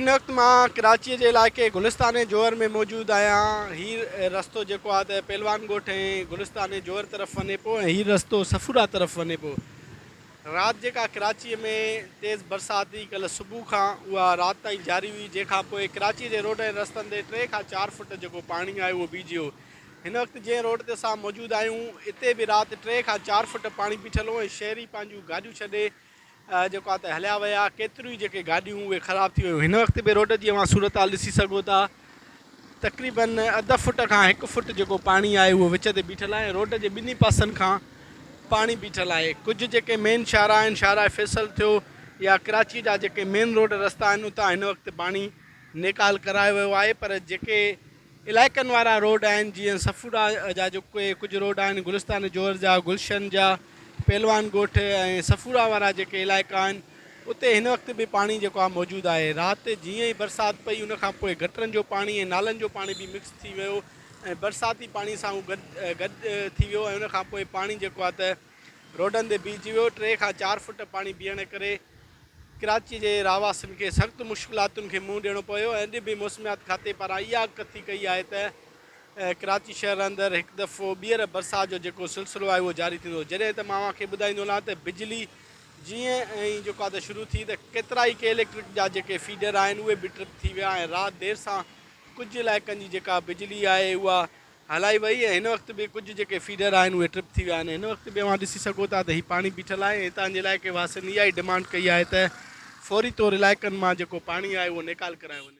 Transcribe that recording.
هن وقت مان ڪراچيء جي علائقي گلستان جوهر ۾ موجود آهيان. هي رستو جيڪو آهي ته پهلوان ڳوٺ ۽ گلستان جوهر طرف وڃي پيو ۽ هي رستو صفورا طرف وڃي پيو. رات جيڪا ڪراچيء ۾ تيز برسات ٿي ڪلهه صبح کان اها رات تائين جاري هئي جنهن کان پوء ڪراچيء جي روڊ ۽ رستن تي ٽي کان چار فوٽ جيڪو پاڻي آهي اهو بيهجي ويو. هن وقت جنهن روڊ تي اسان موجود آهيون اتي به رات ٽي کان چار فوٽ پاڻي بيٺل هو ۽ شهري پنهنجون گاڏيون ڇڏي جيڪو آهي ته هليا ويا ڪيتريون ئي جيڪي گاڏيون اهي خراب ٿي ويون هن وقت به روڊ جي اوهان صورتحال ڏسي سگهو ٿا تقريبن اڌ فٽ کان هڪ فٽ جيڪو پاڻي آهي اهو وچ تي بيٺل آهي روڊ جي ٻنهي پاسن کان پاڻي بيٺل آهي ڪجهه جيڪي مين شاهراهه آهن شاهراهه فيصل ٿيو يا ڪراچي جا جيڪي مين روڊ رستا آهن اتان هن وقت پاڻي نيڪال ڪرايو ويو آهي پر جيڪي علائقن وارا روڊ آهن جيئن صفورا جا جيڪي ڪجهه روڊ آهن گلستان جوهر جا گلشن جا پهلوان ڳوٺ ۽ صفورا وارا جيڪي علائقا آهن اتي هن وقت به پاڻي جيڪو آهي موجود آهي رات جيئن ئي برسات پئي ان کان پوء گٽرن جو پاڻي ۽ نالن جو پاڻي به مڪس ٿي ويو ۽ برساتي پاڻي سان هو گڏ گڏ ٿي ويو ۽ ان کان پوء پاڻي جيڪو آهي ته روڊن تي بيهجي ويو، ٽي کان چار فٽ پاڻي بيهڻ ڪري ڪراچي جي رهواسين کي سخت مشڪلاتن کي منهن ڏيڻو پيو ۽ اڄ به موسميات کاتي پاران اها اڳڪٿي ڪئي آهي ته ڪراچي شهر اندر هڪ دفعو ٻيهر برسات جو جيڪو سلسلو آهي اهو جاري ٿيندو جڏهن ته مان اوهان کي ٻڌائيندو هلان ته بجلي جيئن ئي جيڪو آهي ته شروع ٿي ته ڪيترائي ڪي اليڪٽرڪ جا جيڪي فيڊر آهن اهي به ٽرپ ٿي ويا ۽ رات دير سان ڪجهه علائقن جي جيڪا بجلي آهي اها هلائي وئي ۽ هن وقت به ڪجهه جيڪي فيڊر آهن اهي ٽرپ ٿي ويا آهن هن وقت به اوهان ڏسي سگهو ٿا ته هي پاڻي بيٺل آهي ۽ هتان جي علائقي واسين اها ئي ڊمانڊ ڪئي آهي ته فوري طور علائقن مان جيڪو پاڻي آهي اهو نيڪال ڪرايو وڃي.